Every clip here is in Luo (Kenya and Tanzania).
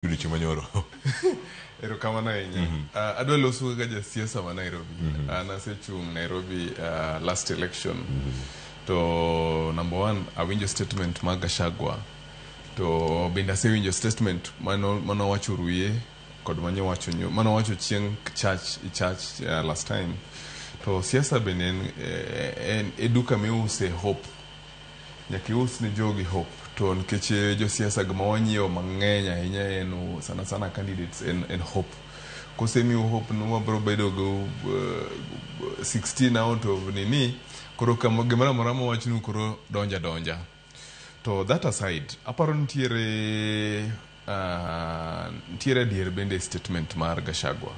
Odiochieng' manyoro. Erokamano ahinya. Adwa loso kaka jasiasa ma Nairobi. An asechung' Nairobi last election. To number one, awinjo statement mag Gachagua. To bende asewinjo statement manowacho Ruye kod manowacho manowacho chieng' church church last time. To siasa bende en e duka miuse hope. Nyaka ius ne jogi hope. To nikech josiasa gima wanyiewo mang'eny ahinya en sana sana candidates en hope. Kosemiu hope ni wabro bedo gi 16 out of nini, koro kama gimoro amora mowachnu koro donja donja. To that aside, aparo nitiere adier bende e statement mar Gachagua.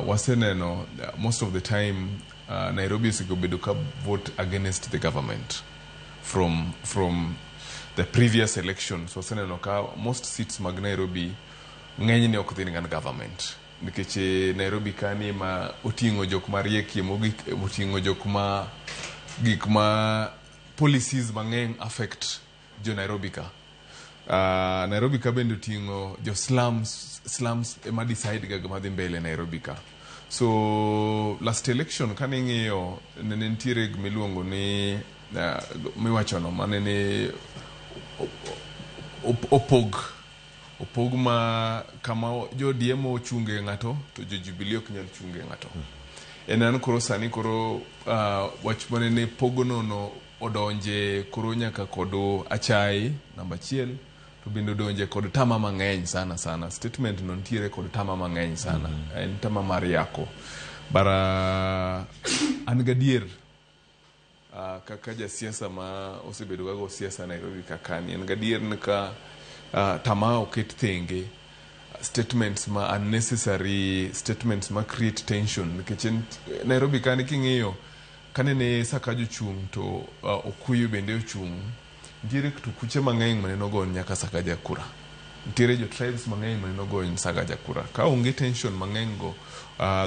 Waseneno most of the time Nairobi osebedo ka vote against the government from the previous elections. Waseneno ka most seats mag Nairobi ng'enyne ok dhi ne government. Nikech Nairobi kani ma oting'o jok mariekie mogik, oting'o jok ma gik ma policies mang'eny affect jo Nairobi ka. Nairobi ka bende oting'o jo slums, slums ema decide ga gima dhi mbele Nairobi ka. So last election kane ing'iyo ne nitiere gimiluongo ni miwachono mane ni opog ma kama jo ODM ochunge ng'ato to jo Jubilee ok nyal chunge ng'ato. En an koro sani koro wach manene pogono no odonje koro nyaka kod achaye namba achiel, to bende odonje kod tama mang'eny sana sana. Statement no nitiere kod tama mang'eny sana. En tama mar yako. Bara an gadier kaka jasiasa ma osebedo kago siasa Nairobi kakani, en gadier ni ka tama oket thenge, statements ma unnecessary statements ma create tension, nikech en Nairobi kani king'iyo kanene Sakaja ochung' to Okuyu bende ochung', nitiere to kuche mang'eny manene ogony nyaka Sakaja kura, nitiere jo tribes mang'eny manene ogony Sakaja kura. Ka onge tension mang'eny go,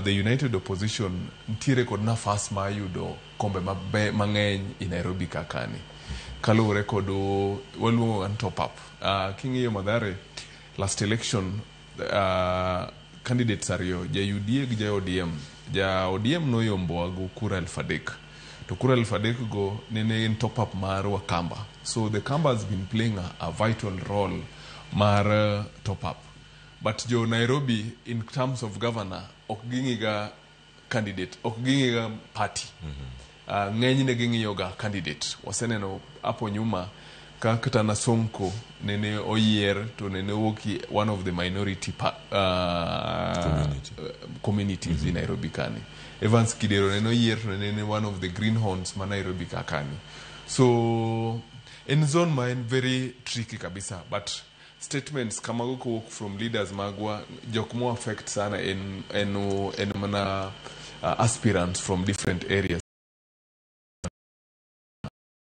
the united opposition nitiere kod nafas mar yudo kombe mabe mang'eny i Nairobi kakani kaluwore kod waluongo ni top up. King'iyo Mathare last election, candidates ariyo, ja UDA gi ja ODM, ja ODM noyombowa go kura 3,000, to kura 3,000 go nene en top up mar Wakamba. So the Kamba has been playing a vital role mar top up, but jo Nairobi in terms of governor ok ging'iga candidate, ok ging'iga party. Ng'enyne ging'iyo ga candidate. Waseneno hapo nyuma ka kata na Sonko nene oyier to nene owuok one of the minority Community. Communities in Nairobi kani. Evans Kidero nene oyier to nene one of the greenhorns ma Nairobi kakani. So en zone ma en very tricky kabisa, but statements kamago kowuok from leaders magwa, jok mo affect sana en mana aspirants from different areas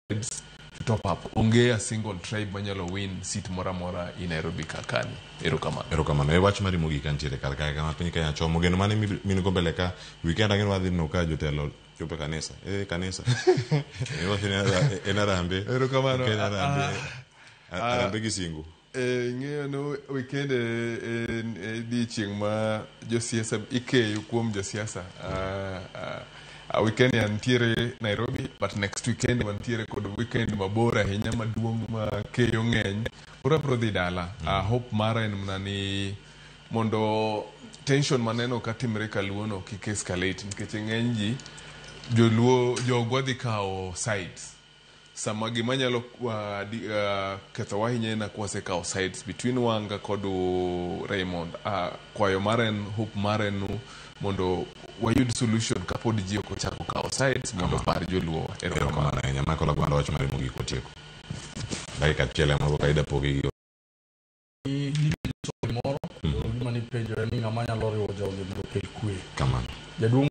to top up. Onge a single tribe manyalo win seat moro amora i Nairobi kakani. Erokamano. Erokamano. E wach mari mogik kantiere kar kae kama piny Kenya chomo geno mane min go mbele ka weekend ang'e ni wadhi neno ka jotelo chopo e kanisa e kanisa. Iwacho ni en arambe. Erokamano. En arambe. Arambe gi singo. Ing'eyo no weekend en odiochieng' ma josiasa ikeyo kuom josiasa. Weekend antiere Nairobi, but next weekend wantiere kod weekend mabor ahinya maduong' ma keyo ng'eny. Koro abiro dhi dala. Hope mara en mana ni mondo tension maneno ka timre kaluono kik escalate, nikech ng'eny ji joluo jogwa dhi kawo sides sama gima nyalo kethowa ahinya en kwasekawo sides between Wanga kod Raymond. Kwayo mara en, hope mara en mondo wayud solution kapod ji ok ochako kawo sides mondo par joluo. Erokamano ahinya. Michael Agwanda, wach mari mogik watieko dakika achiel ema kawaida pogi gi. Gimoro gima nipenjo en ni ng'ama nyalo riwo jogi mondo okel kwe. Kamano. Jaduong'